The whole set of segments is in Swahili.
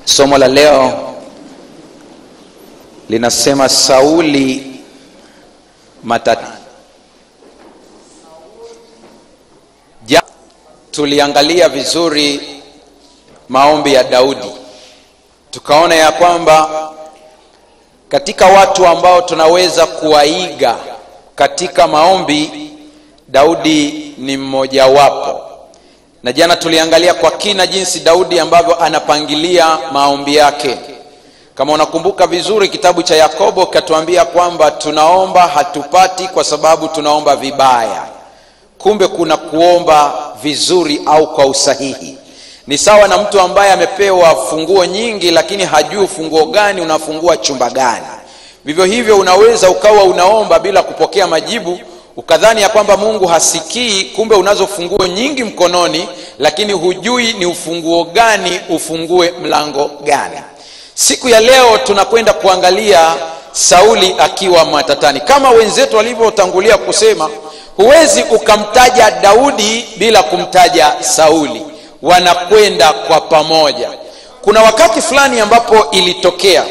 Somo la leo linasema Sauli matata. Tuliangalia vizuri maombi ya Daudi, tukaona ya kwamba katika watu ambao tunaweza kuwaiga katika maombi, Daudi ni mmoja wapo. Na jana tuliangalia kwa kina jinsi Daudi ambavyo anapangilia maombi yake. Kama unakumbuka vizuri, kitabu cha Yakobo katuambia kwamba tunaomba hatupati kwa sababu tunaomba vibaya. Kumbe kuna kuomba vizuri au kwa usahihi. Ni sawa na mtu ambaye amepewa funguo nyingi lakini hajui funguo gani unafungua chumba gani. Vivyo hivyo unaweza ukawa unaomba bila kupokea majibu, ukadhani ya kwamba Mungu hasikii, kumbe unazo funguo nyingi mkononi lakini hujui ni ufunguo gani ufungue mlango gani. Siku ya leo tunakwenda kuangalia Sauli akiwa matatani. Kama wenzetu walivyotangulia kusema, huwezi ukamtaja Daudi bila kumtaja Sauli. Wanakwenda kwa pamoja. Kuna wakati fulani ambapo ilitokea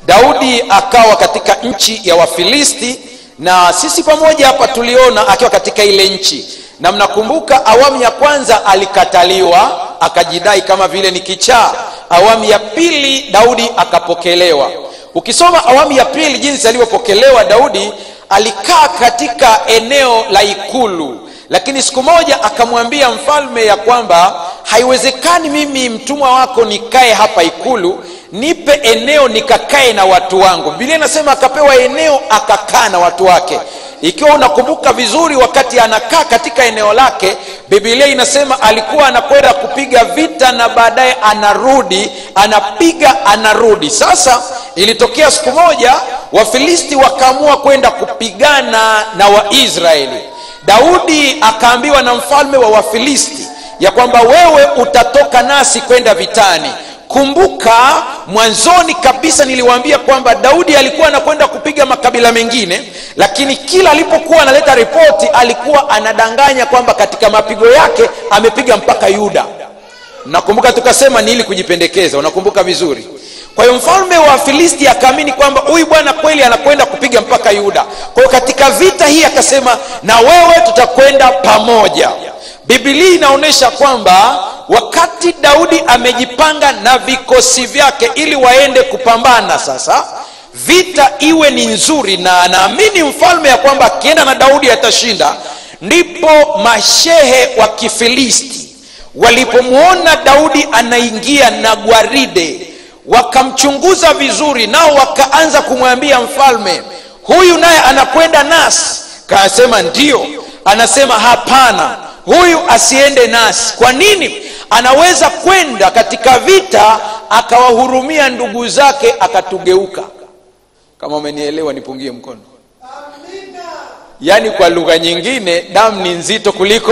Daudi akawa katika nchi ya Wafilisti, na sisi pamoja hapa tuliona akiwa katika ile nchi. Na mnakumbuka awamu ya kwanza alikataliwa, akajidai kama vile ni kichaa. Awamu ya pili Daudi akapokelewa. Ukisoma awamu ya pili jinsi alivyopokelewa Daudi, alikaa katika eneo la ikulu. Lakini siku moja akamwambia mfalme ya kwamba haiwezekani mimi mtumwa wako nikae hapa ikulu, nipe eneo nikakae na watu wangu. Biblia inasema akapewa eneo akakaa na watu wake. Ikiwa unakumbuka vizuri, wakati anakaa katika eneo lake, Biblia inasema alikuwa anakwenda kupiga vita na baadaye anarudi, anapiga anarudi. Sasa ilitokea siku moja Wafilisti wakaamua kwenda kupigana na Waisraeli. Daudi akaambiwa na mfalme wa Wafilisti ya kwamba wewe utatoka nasi kwenda vitani. Kumbuka mwanzoni kabisa niliwaambia kwamba Daudi alikuwa anakwenda kupiga makabila mengine, lakini kila alipokuwa analeta ripoti alikuwa anadanganya kwamba katika mapigo yake amepiga mpaka Yuda. Nakumbuka tukasema ni ili kujipendekeza, unakumbuka vizuri. Kwa hiyo mfalme wa Filisti akaamini kwamba huyu bwana kweli anakwenda kupiga mpaka Yuda. Kwa hiyo katika vita hii akasema na wewe tutakwenda pamoja. Biblia inaonyesha kwamba wakati Daudi amejipanga na vikosi vyake ili waende kupambana, sasa vita iwe ni nzuri, na anaamini mfalme ya kwamba akienda na Daudi atashinda, ndipo mashehe wa Kifilisti walipomuona Daudi anaingia na gwaride, wakamchunguza vizuri, nao wakaanza kumwambia mfalme, huyu naye anakwenda nasi. Kasema ndio. Anasema hapana, huyu asiende nasi. Kwa nini? Anaweza kwenda katika vita akawahurumia ndugu zake akatugeuka. Kama umenielewa nipungie mkono. Amina. Yani kwa lugha nyingine damu ni nzito kuliko.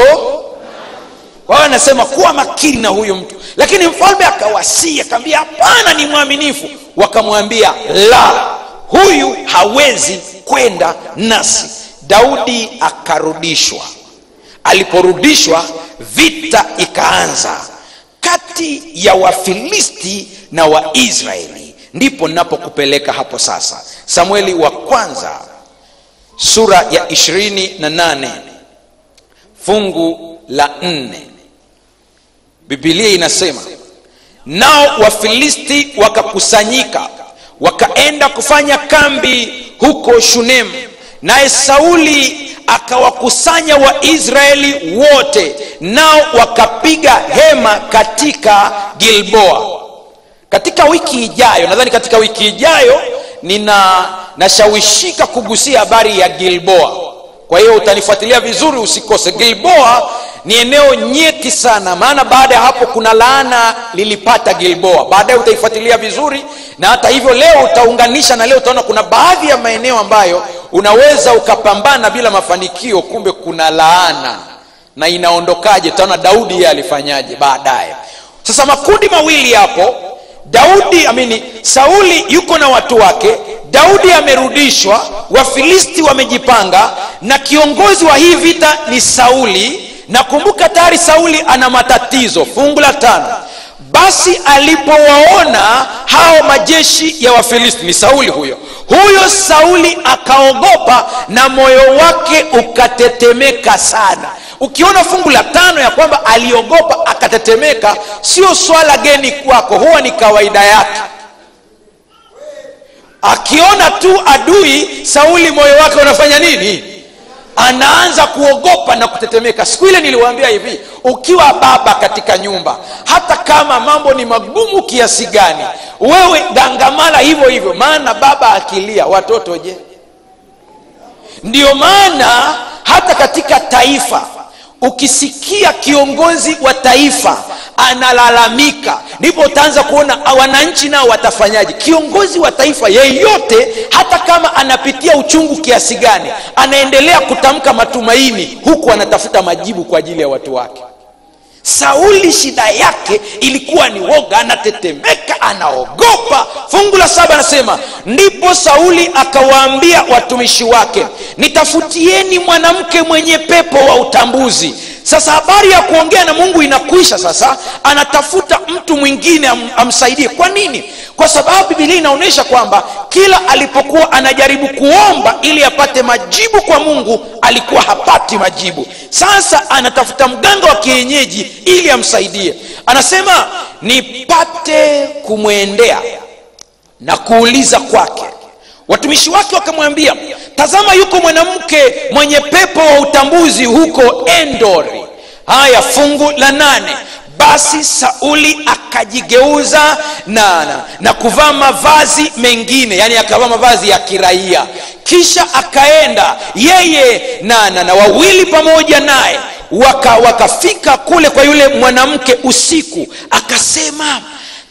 Kwa hiyo anasema kuwa makini na huyu mtu. Lakini mfalme akawasii, akamwambia hapana, ni mwaminifu. Wakamwambia la, huyu hawezi kwenda nasi. Daudi akarudishwa. Aliporudishwa vita ikaanza kati ya Wafilisti na Waisraeli. Ndipo ninapokupeleka hapo sasa. Samueli wa kwanza sura ya 28 fungu la 4. Biblia inasema nao Wafilisti wakakusanyika wakaenda kufanya kambi huko Shunem, naye Sauli akawakusanya Waisraeli wote, nao wakapiga hema katika Gilboa. Katika wiki ijayo, nadhani katika wiki ijayo nashawishika kugusia habari ya Gilboa. Kwa hiyo utanifuatilia vizuri, usikose. Gilboa ni eneo nyeti sana, maana baada ya hapo kuna laana lilipata Gilboa. Baadaye utaifuatilia vizuri, na hata hivyo leo utaunganisha na leo utaona kuna baadhi ya maeneo ambayo unaweza ukapambana bila mafanikio, kumbe kuna laana. Na inaondokaje? Utaona Daudi yeye alifanyaje baadaye. Sasa makundi mawili hapo, Sauli yuko na watu wake, Daudi amerudishwa, Wafilisti wamejipanga, na kiongozi wa hii vita ni Sauli. Na kumbuka tayari Sauli ana matatizo. Fungu la 5. Basi alipowaona hao majeshi ya Wafilisti, ni Sauli huyo, huyo Sauli akaogopa na moyo wake ukatetemeka sana. Ukiona fungu la 5 ya kwamba aliogopa akatetemeka, sio swala geni kwako, huwa ni kawaida yake. Akiona tu adui, Sauli moyo wake unafanya nini? Anaanza kuogopa na kutetemeka. Siku ile niliwaambia hivi, ukiwa baba katika nyumba, hata kama mambo ni magumu kiasi gani, wewe gangamala hivyo hivyo, maana baba akilia watoto je? Ndio maana hata katika taifa, ukisikia kiongozi wa taifa analalamika, ndipo utaanza kuona wananchi nao watafanyaje. Kiongozi wa taifa yeyote, hata kama anapitia uchungu kiasi gani, anaendelea kutamka matumaini huku anatafuta majibu kwa ajili ya watu wake. Sauli shida yake ilikuwa ni woga, anatetemeka, anaogopa. Fungu la 7 anasema, ndipo Sauli akawaambia watumishi wake, nitafutieni mwanamke mwenye pepo wa utambuzi. Sasa habari ya kuongea na Mungu inakwisha. Sasa anatafuta mtu mwingine amsaidie. Kwa nini? Kwa sababu Biblia inaonyesha kwamba kila alipokuwa anajaribu kuomba ili apate majibu kwa Mungu, alikuwa hapati majibu. Sasa anatafuta mganga wa kienyeji ili amsaidie. Anasema, nipate kumwendea na kuuliza kwake. Watumishi wake wakamwambia, tazama yuko mwanamke mwenye pepo wa utambuzi huko Endori. Haya, fungu la 8. Basi Sauli akajigeuza na kuvaa mavazi mengine, yani akavaa mavazi ya kiraia. Kisha akaenda yeye na wawili pamoja naye, wakafika kule kwa yule mwanamke usiku. Akasema,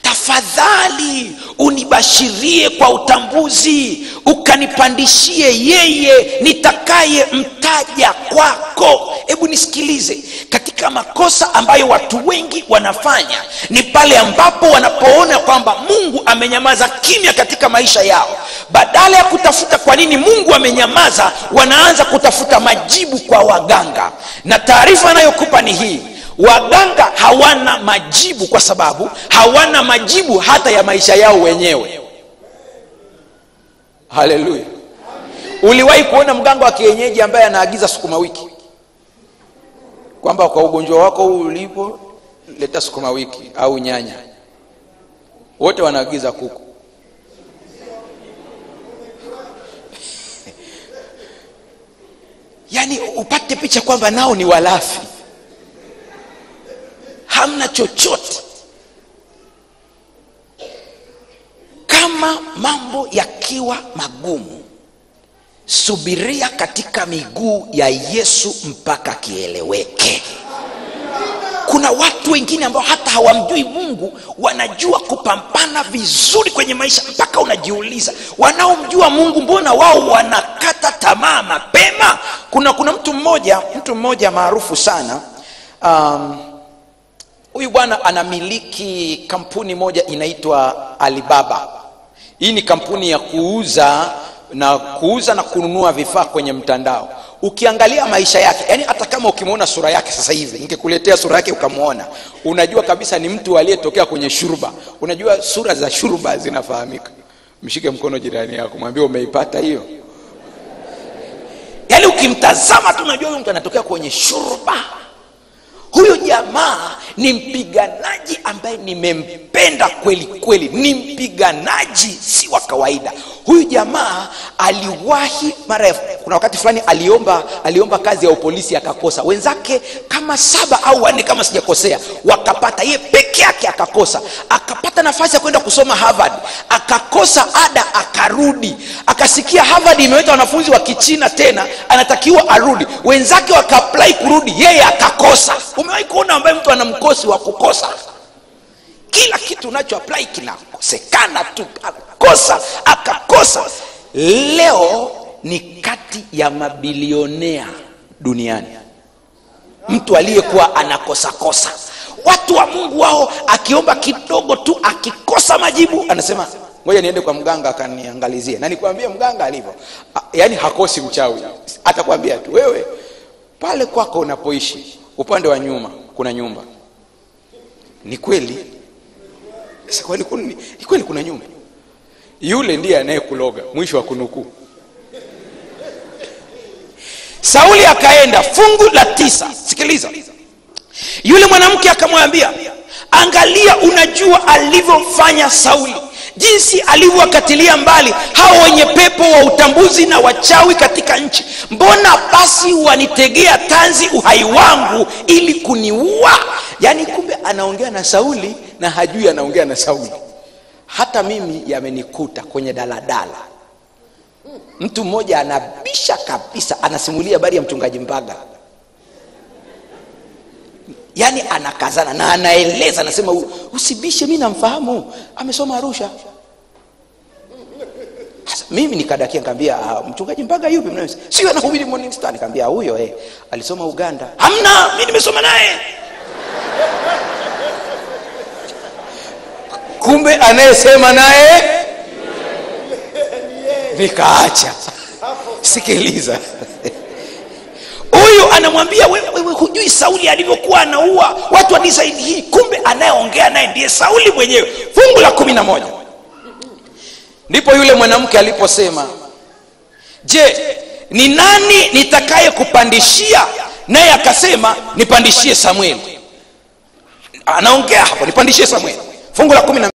tafadhali unibashirie kwa utambuzi, ukanipandishie yeye nitakaye mtaja kwako. Hebu nisikilize, katika makosa ambayo watu wengi wanafanya ni pale ambapo wanapoona kwamba Mungu amenyamaza kimya katika maisha yao. Badala ya kutafuta kwa nini Mungu amenyamaza, wanaanza kutafuta majibu kwa waganga. Na taarifa anayokupa ni hii: waganga hawana majibu, kwa sababu hawana majibu hata ya maisha yao wenyewe. Haleluya. Uliwahi kuona mganga wa kienyeji ambaye anaagiza sukuma wiki? Kwamba kwa ugonjwa wako huu ulipo, leta sukuma wiki au nyanya. Wote wanaagiza kuku. Yani upate picha kwamba nao ni walafi. Hamna chochote. Kama mambo yakiwa magumu, subiria katika miguu ya Yesu mpaka kieleweke. Kuna watu wengine ambao hata hawamjui Mungu, wanajua kupambana vizuri kwenye maisha mpaka unajiuliza, wanaomjua Mungu mbona wao wanakata tamaa mapema? Kuna mtu mmoja maarufu sana. Huyu bwana anamiliki kampuni moja inaitwa Alibaba. Hii ni kampuni ya kuuza na kununua vifaa kwenye mtandao. Ukiangalia maisha yake, yani hata kama ukimuona sura yake sasa hivi, ningekuletea sura yake ukamuona, unajua kabisa ni mtu aliyetokea kwenye shurba. Unajua sura za shurba zinafahamika. Mshike mkono jirani yako, mwambie umeipata hiyo. Yani ukimtazama tu unajua huyu mtu anatokea kwenye shurba. Huyo jamaa ni mpiganaji ambaye nimempenda kweli kweli. Ni mpiganaji si wa kawaida. Huyu jamaa aliwahi mara, kuna wakati fulani aliomba kazi ya upolisi akakosa. Wenzake kama 7 au 4 kama sijakosea wakapata, yeye peke yake akakosa. Akapata nafasi ya kwenda kusoma Harvard, akakosa ada, akarudi. Akasikia Harvard imeweta wanafunzi wa Kichina tena, anatakiwa arudi. Wenzake waka-apply kurudi, yeye akakosa. Umewahi kuona ambaye mtu ana mkosi wa kukosa? Kila kitu unacho apply kinakosekana tu. Akakosa, akakosa. Leo ni kati ya mabilionea duniani, mtu aliyekuwa anakosa kosa. Watu wa Mungu wao akiomba kidogo tu akikosa majibu anasema ngoja niende kwa mganga akaniangalizie. Na nikwambie mganga alivyo, yani hakosi mchawi. Atakwambia tu wewe pale kwako unapoishi upande wa nyuma kuna nyumba. Ni kweli Sasa kwani kweli kuna nyumba? Yule ndiye anayekuloga. Mwisho wa kunukuu. Sauli akaenda. Fungu la 9. Sikiliza. Yule mwanamke akamwambia, angalia, unajua alivyofanya Sauli, jinsi alivyowakatilia mbali hao wenye pepo wa utambuzi na wachawi katika nchi. Mbona basi wanitegea tanzi uhai wangu ili kuniua? Yani kumbe anaongea na Sauli na hajui anaongea na Sauli. Hata mimi yamenikuta kwenye daladala. Mtu mmoja anabisha kabisa, anasimulia habari ya mchungaji Mbaga. Yani anakazana na anaeleza, anasema usibishe, mimi namfahamu, amesoma Arusha. Sasa mimi nikadakia nikamwambia, mchungaji Mbaga yupi? Sio anahubiri Morning Star. Nikamwambia huyo alisoma Uganda. Hamna, mimi nimesoma naye. Kumbe anayesema naye nikaacha. Sikiliza. Huyu anamwambia wewe hujui Sauli alivyokuwa anaua watu wa design hii. Kumbe anayeongea naye ndiye Sauli mwenyewe. Fungu la 11. Ndipo yule mwanamke aliposema, je, ni nani nitakaye kupandishia? Naye akasema, nipandishie Samueli. Anaongea hapo, nipandishie Samueli. Fungu la 12.